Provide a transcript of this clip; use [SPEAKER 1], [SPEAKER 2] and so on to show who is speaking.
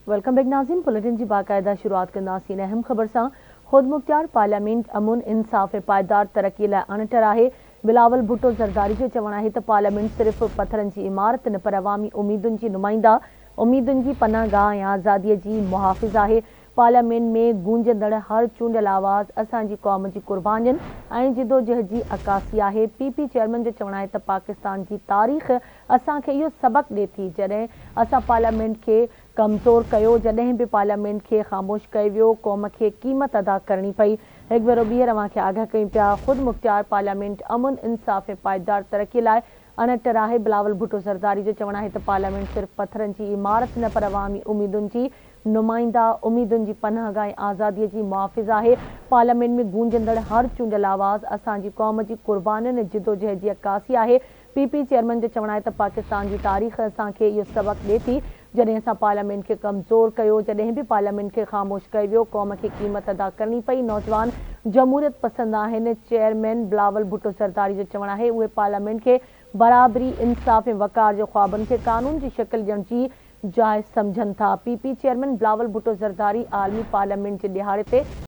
[SPEAKER 1] Welcome back ناظرين، bulletin جي باقاعده شروعات ڪنداسين اهم خبر سان. خودمختيار پارليامينٽ امن، انصاف ۽ پائيدار ترقي لاء اڻٽر آهي. بلاول ڀٽو زرداري جو چوڻ آهي ته پارليامينٽ صرف پٿرن جي عمارت نه پر عوامي اميدن جي نمائنده، اميدن جي پناهه گاهه ۽ آزادي جي محافظ آهي. پارليامينٽ ۾ گونجندڙ هر چونڊيل آواز اسان جي قوم جي قربانين ۽ جدوجهد جي عڪاسي آهي. پي پي چيئرمين جو چوڻ آهي ته پاڪستان جي تاريخ اسان کي اهو سبق ڏي ٿي، جڏهن اسان پارليامينٽ کي ڪمزور ڪيو، جڏهن به پارليامينٽ کي خاموش ڪيو ويو، قوم کي قيمت ادا ڪرڻي پئي. هڪ ڀيرو ٻيهر اوهان کي آگاهه ڪيون پيا، خودمختيار پارليامينٽ امن، انصاف ۽ پائيدار ترقي لاء اڻٽر آهي. بلاول ڀٽو زرداري جو چوڻ آهي ته پارليامينٽ صرف پٿرن جي عمارت نه پر عوامي اميدن جي نمائنده، اميدن جي پناهگاهه ۽ آزادي جي محافظ آهي. پارليامينٽ ۾ گونجندڙ هر چونڊيل آواز اسان جي قوم جي قربانين ۽ جدوجهد جي عڪاسي آهي. پي پي چيئرمين جو چوڻ آهي ته پاڪستان جي تاريخ اسان کي اهو سبق ڏي ٿي، جڏهن اسان پارليامينٽ کي ڪمزور ڪيو، جڏهن به پارليامينٽ کي خاموش ڪيو ويو، قوم کي قيمت ادا ڪرڻي پئي. نوجوان جمهوريت پسند آهن، چيئرمين بلاول ڀٽو زرداري جو چوڻ آهي اهي پارليامينٽ کي برابري، انصاف ۽ وقار جي خوابن کي قانون جي شڪل ڏيڻ جي جائز سمجهن ٿا. P P chairman Bilawal Bhutto Zardari عالمي پارليامينٽ جي ڏهاڙي تي